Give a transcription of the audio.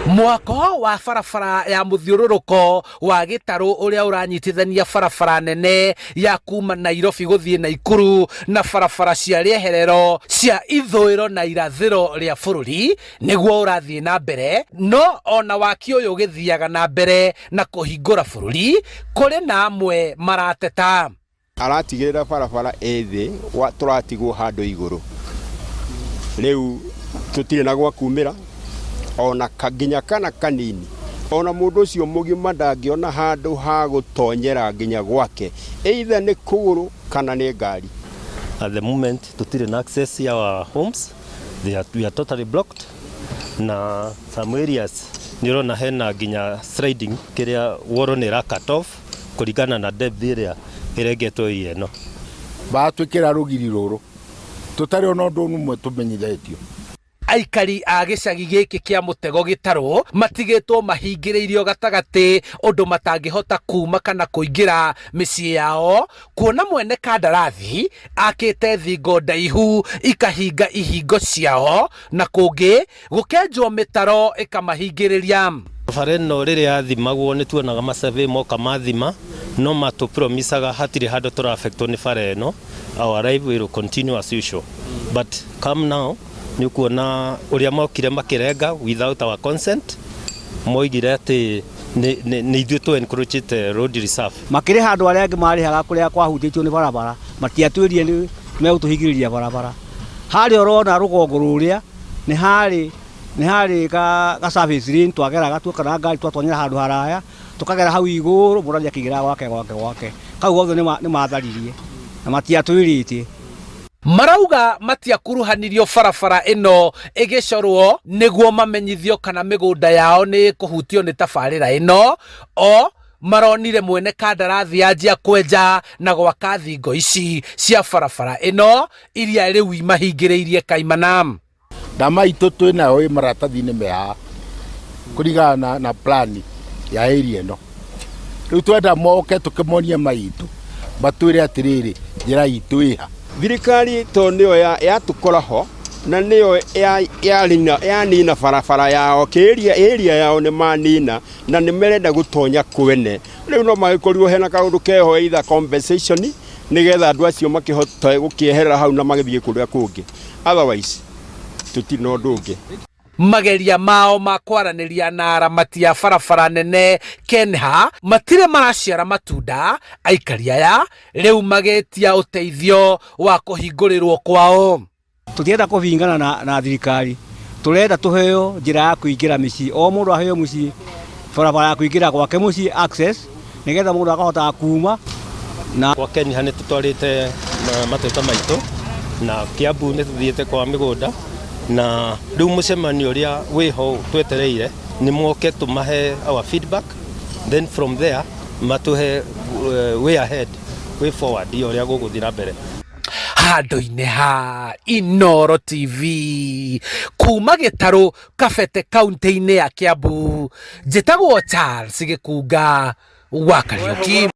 Mwako wa barabara ya mũthiũrũrũko wa gĩtarũ ũrĩa ũranyitithania barabara nene ya kuma Nairobi gũthiĩ Naikuru na barabara cia rĩeherero cia ithũĩro na irathĩro rĩa bũrũri nĩguo ũrathiĩ na mbere. No ona waki ũyũ ũgĩthiaga na mbere na kũhingũra bũrũri, kũrĩ na amwe marateta. Aratigĩrĩra barabara ĩ thĩ tũratigwo handũ igũrũ. Rĩu tũtirĩ na gwa kumĩra ona nginya kana kanini. Ona mũndũ ũcio mũgima ndangĩona handũ ha gũtonyera nginya gwake either nĩ kũgũrũ kana nĩ ngari. At the moment tũtirĩ na access ya our homes, they are, we are totally blocked na some areas nĩ ũrona hena nginya sliding kĩrĩa wall nĩ ĩra cut off kũringana na depth ĩrĩa ĩrengetwo area ĩno. Batwĩkĩra rũgiri rũrũ tũtarĩ ona ũndũ ũmwe tũmenyithetio. Aikari a gĩcagi gĩkĩ kĩa Mũtego Gĩtarũ matigĩtwo mahingĩrĩirio gatagatĩ ũndũ matangĩhota kuma kana kũingĩra mĩciĩ yao kuona mwene kandarathi akĩte thingo ndaihu ikahinga ihingo ciao na kũngĩ gũkenjwo mĩtaro ĩkamahingĩrĩria. Bara ĩno rĩrĩa yathimagwo nĩ tuonaga ma survey moka mathima no matũ promisaga hatirĩ handũ tũra affectwo nĩ bara ĩno, our life will continue as usual, but come now nĩ ũkuona ũrĩa mokire makĩrenga without our consent, moigire atĩ nĩ ithuĩ tũ encroachĩte road reserve. Makĩrĩha andũ arĩa angĩ marĩhaga kũrĩa kwahutĩtio nĩ barabara, matiatwĩrire nĩ megũtũhingĩrĩria barabara. Harĩa ũrona rũgongo rũrĩa nĩ harĩ nĩ harĩ ga, ga service lane twageraga tuoka na ngari twatonyera handũ haraya tũkagera hau igũrũ mũndũ athiĩ akĩingĩra gwake gwake gwake. Kau gothe nĩ matharirie na matiatwĩrĩte. Marauga matiakuruhanirio barabara ĩno ĩgĩcorwo nĩguo mamenyithio kana mĩgũnda yao nĩ ĩkũhutio nĩ tabarĩra ĩno. O maronire mwene kandarathi yanjia kwenja na gwaka thingo ici cia barabara ĩno iria rĩu imahingĩrĩirie kaimana. Ndama itũ twĩ nayo ĩ maratathi-inĩ me haha kũringana na, na plan ya area ĩno. Rĩu twenda moke tũkĩmonie maitũ matwĩre atĩrĩrĩ, njĩra itũ ĩha. Thirikari to nĩyo yatũkora ho na nĩyo yanina barabara yao kĩria area yao nĩ manina na nĩ merenda gũtonya kwene. Rĩu no magĩkorirwo hena kaũndũ keho either compensation nĩgetha andũ acio makĩhote gũkĩeherera hau na magĩthiĩ kũrĩa kũngĩ, otherwise tũtirĩ na ũndũ ũngĩ. Mageria mao ma kwaranĩria na aramati a barabara nene Kenha matirĩ maraciara matunda, aikari aya rĩu magĩtia ũteithio wa kũhingũrĩrwo kwao. Tũtirenda kũbingana na, na thirikari, tũrenda tũheo njĩra ya kũingĩra mĩciĩ, o mũndũ aheo mũciĩ barabara ya kũingĩra gwake mũciĩ access, nĩgetha mũndũ akahotaga kuma na Kwa Kenya nĩ tũtwarĩte mateta maitũ na Kiambu nĩ tũthiĩte kwa mĩgũnda na rĩu mũcemanio ũrĩa wĩho twetereire nĩ moke tũmahe our feedback, then from there matũhe way ahead, way forward ya ũrĩa gũgũthiĩ na mbere. Handũ-inĩ ha Inooro TV kuma Gĩtarũ Kabete kaunti-inĩ ya Kiambu, njĩtagwo Charles Gĩkunga wa Kariũki.